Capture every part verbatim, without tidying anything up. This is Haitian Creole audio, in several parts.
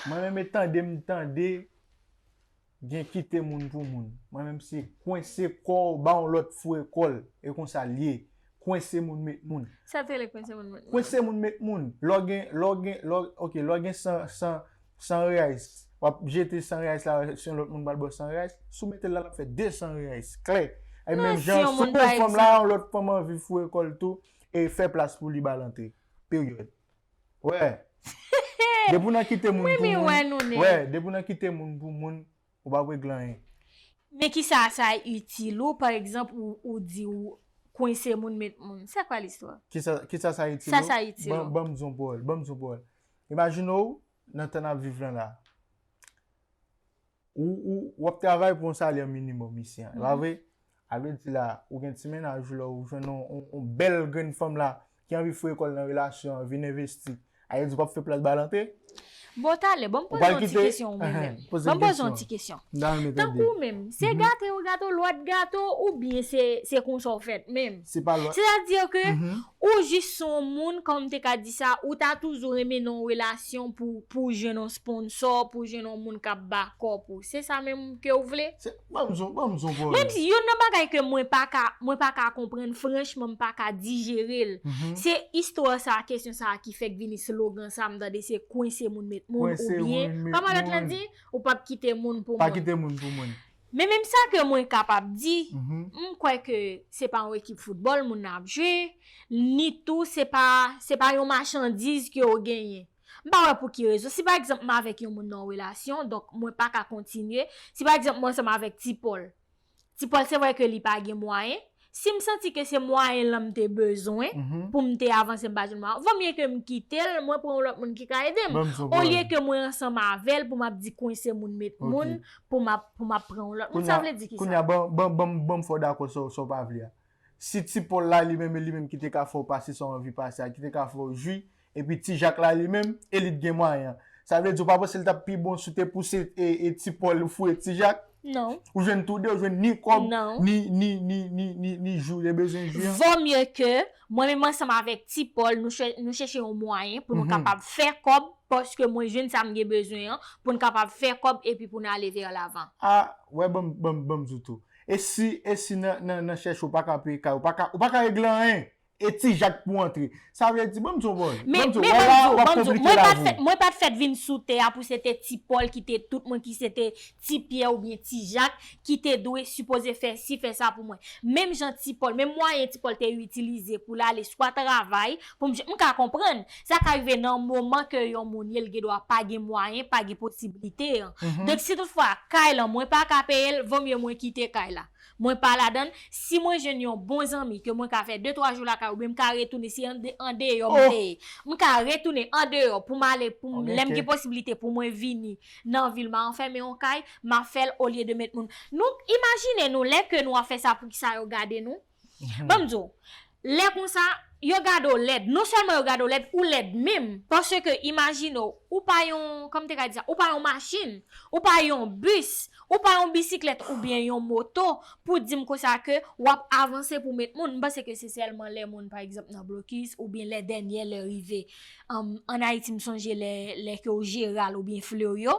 Mwen menm e tande m tande gen kite moun pou moun. Mwen menm se kwense kò w ba yon lòt foure kò l. E konsa l ye. Kwense moun met moun. Sa te rele kwense moun met moun. Kwense moun met moun. Lè w gen, lè w gen, lè w, ok, lè w gen san, san, san reais. W ap jete san reais la, si yon lòt moun pral ba w san reais. Si w mete l la, l ap fè de san reais. Klè. E menm jan, si yon fanm la, yon lòt fanm anvi foure kò l tou, e fè plas pou li ba l antre. Peryòd. Wè. Depi w nan kite moun pou moun. Wè, depi w nan kite moun pou moun, ou pa regle anyen. Men kisa sa itil ou, pa egzanp, ou, ou di ou kwense moun met moun. C'est quoi l'histoire? Kisa, kisa sa itil ou? Sa sa itil ou? Ban, ban m di yon pawòl, ban m di yon pawòl. Imajine w nan tan n ap viv lan la. Ou, ou, w ap travay pou yon salè minimòm isi an. E pa vre? A vle di la, ou gen ti mennaj ou la, ou jwenn yon, yon, yon bèl grenn fanm la ki anvi foure kò l nan relasyon an, vin envesti. A vle di w p ap fè plas ba l antre? Bon, talè, ban m poze yon ti kesyon ou menm. Ban m poze yon ti kesyon. Tankou ou menm, se gate ou gate w, lòt gate w, oubyen se, se konsa w fèt menm? Se pa lòt. Sètadi ke ou jis se yon moun, kòm m te ka di sa, ou ta toujou renmen nan yon relasyon pou, pou jwenn yon sponsò, pou jwenn yon moun k ap ba kòb ou. Se sa menm ke w vle? Se, ban m di w, ban m di w pawòl. Menm si youn nan bagay ke mwen pa ka, mwen pa ka konprann, franchman, m pa ka dijere l. Se istwa sa, kesyon sa ki fèk vini slogan sa, m tande se kwense moun met moun, oubyen, kòman lòt lan di? Ou p ap kite moun pou moun. Pa kite moun pou moun. Men menm sa ke mwen kapab di, m kwè ke se pa yon ekip foutbòl moun nan ap jwe, ni tou se pa, se pa yon machandiz ke w genyen. M pa wè pou ki rezon. Si pa egzanp m avèk yon moun nan yon relasyon, donk mwen pa ka kontinye. Si pa egzanp mwen ansanm avèk Ti Pòl. Ti Pòl se vre ke li pa gen mwayen, si m santi ke se mwayen lan m te bezwen pou m te avanse, m pa jwenn mwayen, vomye ke m kite l, mwen pran yon lòt moun ki ka ede m. Olye ke mwen ansanm avè l pou m ap di kwense moun met moun, pou m ap, pou m ap pran yon lòt moun. Sa vle di kisa? Kounye a, ban, ban, ban, ban m fè w dakò sa w, sa w pa vle a. Si Ti Pòl la li menm, e li menm ki te ka fè w pase sa w anvi pase a, ki te ka fè w jwi, epi Ti Jak la li menm, e li t gen mwayen an. Sa vle di w pa panse l t ap pi bon si w te pouse e, e Ti Pòl foure Ti Jak? Non. Ou jwenn toude, ou jwenn ni kòb, ni, ni, ni, ni, ni, ni jou ou te bezwen jwi an. Vomye ke mwen menm ansanm avèk Ti Pòl, nou chè-, nou chèche yon mwayen pou nou kapab fè kòb, paske mwen jwenn sa m gen bezwen an, pou n kapab fè kòb epi pou n ale vè lavan. A, wè, ban m, ban m, ban m di w tou. E si, e si nan, nan, nan chèche ou pa ka peye kay, ou pa ka, ou pa ka regle anyen? E Ti Jak pou antre. Sa vle di, ban m di w, bòy. Men, ban m di w, men wè ban m la, di w, w ap ban m di w, konplike mwen pa t lavi w. Fèt, mwen pa t fèt vin sou tè a pou se te Ti Pòl ki te tout mwen, ki se te Ti Pyè oubyen Ti Jak, ki te dwe sipoze fè si, fè sa pou mwen. Menm jan Ti Pòl, menm mwayen Ti Pòl te itilize pou l ale swa travay, pou m, m ka konprann. Sa ka rive nan moman ke yon moun ye, l gen dwa pa gen mwayen, pa gen posiblite an. Donk, si toutfwa, kay lan, mwen pa ka peye l, vomye mwen kite kay la. Mwen pa ladan l. Si mwen jwenn yon bon zanmi ke mwen ka fè de, twa jou lakay ou, oubyen m ka retounen, si an de-, andeyò m te ye. M ka retounen andeyò pou m ale, pou m, lè m gen posiblite pou mwen vini nan vil, m a anfèmen yon kay, m a fè l olye de met moun. Nou imajine nou, lè ke nou ap fè sa, poukisa yo gade nou? Ban m di w, lè konsa, yo gade w lèd. Non sèlman yo gade w lèd, ou lèd menm. Paske imajine w, ou pa yon, kòman m te ka di sa, ou pa yon machin, ou pa yon bis, ou pa yon bisiklèt oubyen yon moto pou di m konsa ke w ap avanse pou met moun. M panse ke se sèlman lè moun, pa egzanp, nan blokis oubyen lè dènyè lè rive, ann, ann Ayiti, m sonje lè, lè ke w Jeral oubyen Fleryo,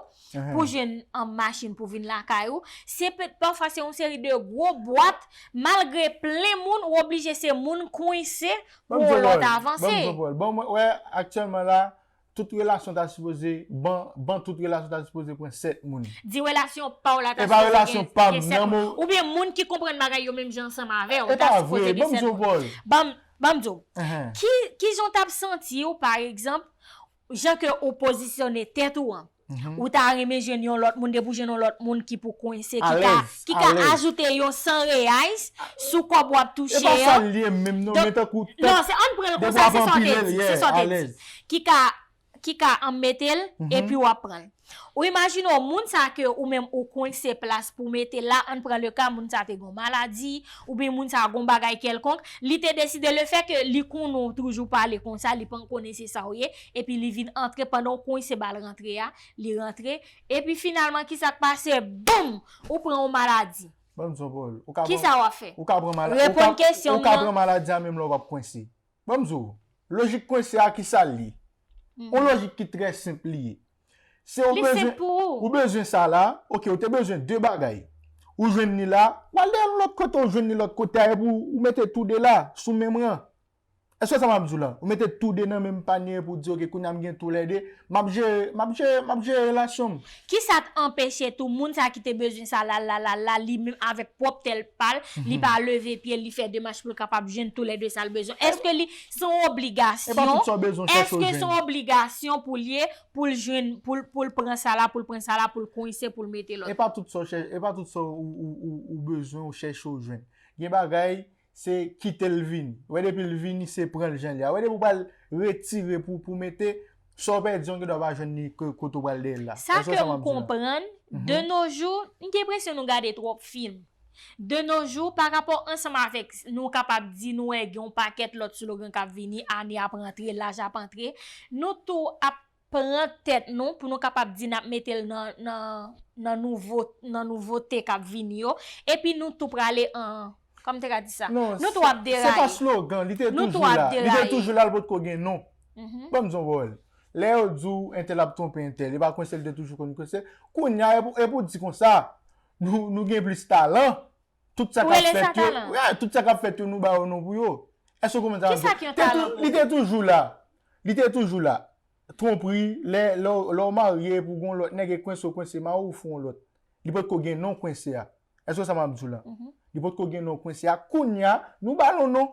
pou jwenn, ann, machin pou vin lakay ou. Se pè-, pafwa se yon seri de gwo bwat, malgre plen moun, ou oblije se moun kwense pou yon lòt avanse. Ban m di w pawòl, ban m di w pawòl. Bon, mwen wè, aktyèlman la, tout relasyon ta sipoze, ban, ban tout relasyon ta sipoze pran sèt moun. Di relasyon pa w la ta sipoze gen, gen sèt moun. Oubyen moun ki konprann bagay yo menm jan ansanm avè w, ta sipoze gen sèt moun. E pa vre, ban m di w pawòl. Ban m, ban m di w. Ki, ki jan w t ap santi w, pa egzanp, jan ke ou pozisyone tèt ou an? Ou ta renmen jwenn yon lòt moun, depi w jwenn yon lòt moun ki pou kwense, ki ka, ki ka ajoute yon san reais sou kòb w ap touche an. E pa sa l ye menm non, men tankou non, se, ann pran l konsa, se sa w te di, se sa w te di. Ki ka, ki ka ann mete l, epi w ap pran l. Ou imajine w, moun sa ke ou menm ou kwense plas pou mete l la, ann pran le ka, moun sa te gon maladi, oubyen moun sa gon bagay kèlkonk, li te deside le fè ke li konnen w toujou pale konsa, li pa konnen se sa w ye, epi li vin antre pandan w kwense ba l rantre a, li rantre, epi finalman, kisa k pase? Boum! Ou pran yon maladi. Ban m di w pawòl. Ou ka pran, kisa w ap fè? Ou ka pran mala-, ou ka, reponn kesyon m nan. Ou ka pran maladi a menm lè w p ap kwense. Ban m di w, lojik kwense a, kisa l ye? Yon lojik ki trè senp li ye. Se ou bezwen, ou bezwen sa la, ok, ou te bezwen de bagay. Ou jwenn li la, w al dèyè l lòt kote, ou jwenn li lòt kote a, epi ou, ou mete tou de la, sou menm ran. Èske sa m ap di w la? Ou mete tou de nan menm panye pou di, ok, kounye a m gen tou lè de, m ap jere, m ap jere, m ap jere relasyon m. Kisa t anpeche tou moun sa ki te bezwen sa la, la, la, la, li menm avèk pwòp tèt pa l, li pa leve pye l, li fè demach pou l kapab jwenn tou lè de sa l bezwen? Èske li se yon obligasyon? Èske se yon obligasyon pou l ye, pou l jwenn, pou l, pou l pran sa la, pou l pran sa la, pou l kwense, pou l mete lòt? E pa tout sa w chèche, e pa tout sa w, ou, ou, ou, ou bezwen, ou chèche, ou jwenn. Gen bagay, se kite l vini. Ou wè depi l vini, se pran l jan l ye a. Ou wè depi w pral retire pou, pou mete, sa w pèdi an, ou gendwa pa jwenn li kote w pral dèyè l la. Sa ke m konprann, de nos jours, m gen enpresyon nou gade twòp fim. De nos jours, pa rapò ansanm avèk, nou kapab di nou wè gen yon pakèt lòt slogan k ap vini, ane ap rantre, laj ap antre, nou tou ap pran tèt nou pou nou kapab di n ap mete l nan, nan, nan nouvo, nan nouvote k ap vini yo, epi nou tou prale an, kòman m te ka di sa? Nou tou ap deraye. Se pa slogan, li te toujou la. Li te toujou la, li potko gen non. Ban m di w yon pawòl. Lè yo di w entèl ap twonpe entèl, e pa kwense li te toujou konn kwense. Kounye a, e pou, e pou di konsa, nou, nou gen plis talan. Tout sa k ap fèt yo, tout sa k ap fèt yo, nou ba yo non pou yo. Èske w konprann sa m ap di w? Li te toujou la. Li te toujou la. Twonpri, lè, lè w marye pou gon lòt nèg e kwense w kwense mari w fè yon lòt. Li potko gen non kwense a. Èske w sa m ap di w la? Li potko gen non kwense a. Kounye a, nou ba l yon non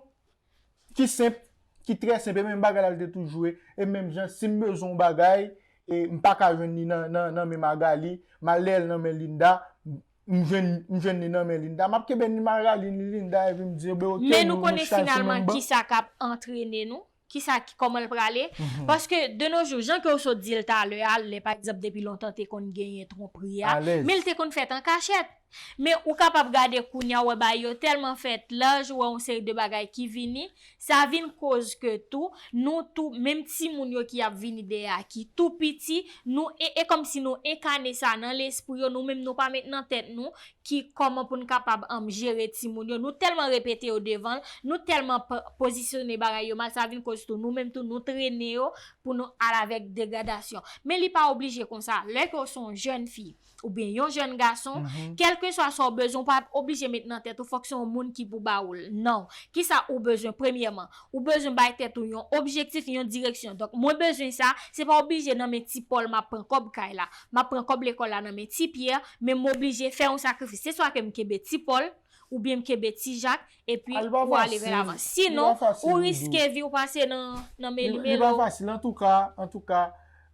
ki senp, ki trè senp, e menm bagay la li te toujou ye, e menm jan si m bezwen yon bagay, e m pa ka jwenn li nan, nan, nan men Magali, m al dèyè l nan men Linda, m jwenn, m jwenn li nan men Linda, m ap kenbe ni Magali ni Linda, epi m di, ben oke, nou, nou chay sou menm ban. Men nou konnen finalman kisa k ap antrene nou, kisa ki, kòman l prale. Paske, de nos jours, jan ke w sot di l talè a, lè pa egzanp depi lontan te konn genyen twonpri a, men l te konn fèt an kachèt. Men ou kapab gade kounye a, w wè bagay yo tèlman fèt laj, ou wè yon seri de bagay ki vini, sa vin koz ke tou, nou tou, menm timoun yo ki ap vini dèyè a, ki tou piti, nou, e, e kòmsi nou enkane sa nan lespri yo, nou menm nou pa met nan tèt nou ki kòman pou n kapab, um, jere timoun yo. Nou tèlman repete yo devan l, nou tèlman p-, pozisyone bagay yo mal, sa vin koz tou, nou menm tou, nou trennen yo pou nou al avèk degradasyon. Men li pa oblije konsa. Lè ke w se yon jèn fi, oubyen yon jèn gason, kèlkeswa sa w bezwen, w pa oblije met nan tèt ou fòk se yon moun ki pou ba ou l. Non. Kisa ou bezwen? Premyèman, ou bezwen bay tèt ou yon objektif, yon direksyon. Donk, mwen bezwen sa, se pa oblije nan men Ti Pòl m ap pran kòb kay la, m ap pran kòb lekòl la nan men Ti Pyè, men m oblije fè yon sakrifis. Se swa ke m kenbe Ti Pòl, oubyen m kenbe Ti Jak, epi ou ale vè lavan. Sinon, ou riske vi w pase nan, nan melimelo. Li pa fasil. Antouka, antouka,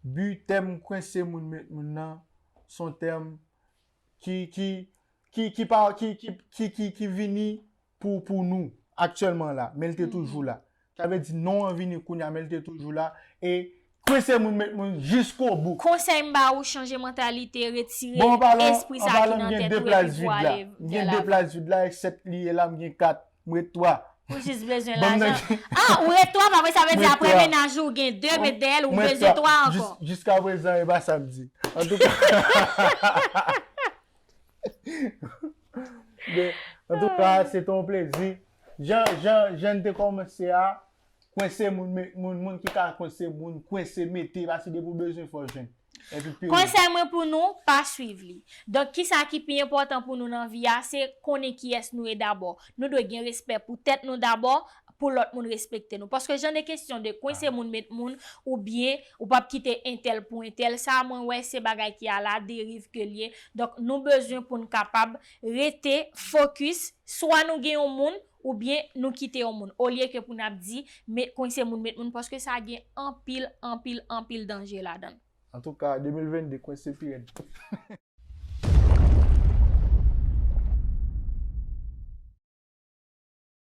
bi tèm kwense moun met moun nan, se yon tèm ki, ki, ki, ki pa, ki, ki, ki, ki, ki vini pou, pou nou, aktyèlman la, men l te toujou la. Sa vle di non an vini kounye a, men l te toujou la, e kwense moun met moun jiskobou. Konsèy m ba ou, chanje mantalite, retire espri sa ki nan tèt ou epi pou ale vè lavan. M gen de plas vid la, e sèt li ye la, m gen kat, m ret twa. Ou jis bezwen lajan. Ah, ou ret twa, pa vre, sa vle di apre mennaj ou gen de, met dèyè l, ou bezwen twa ankò. Jiska prezan, e pa sa m di. Antouka. Men, antouka, se te yon plezi. Jan, jan, jan n te kòmanse a, kwense moun, men, moun, moun ki ka kwense moun, kwense mete, paske depi w bezwen fò w jwenn. Epi pi. Konsèy mwen pou nou, pa swiv li. Donk, kisa ki pi enpòtan pou nou nan vi a, se konnen kiyès nou ye dabò. Nou dwe gen respè pou tèt nou dabò, pou lòt moun respekte nou. Paske jan de kesyon de kwense moun met moun, oubyen ou p ap kite entèl pou entèl, sa mwen wè se bagay ki aladeriv ke l ye. Donk, nou bezwen pou n kapab rete fokis, swa nou gen yon moun, oubyen nou kite yon moun. Olye ke pou n ap di, met, kwense moun met moun, paske sa gen anpil, anpil, anpil danje ladan l. Antouka, de mil vennde kwense pi rèd.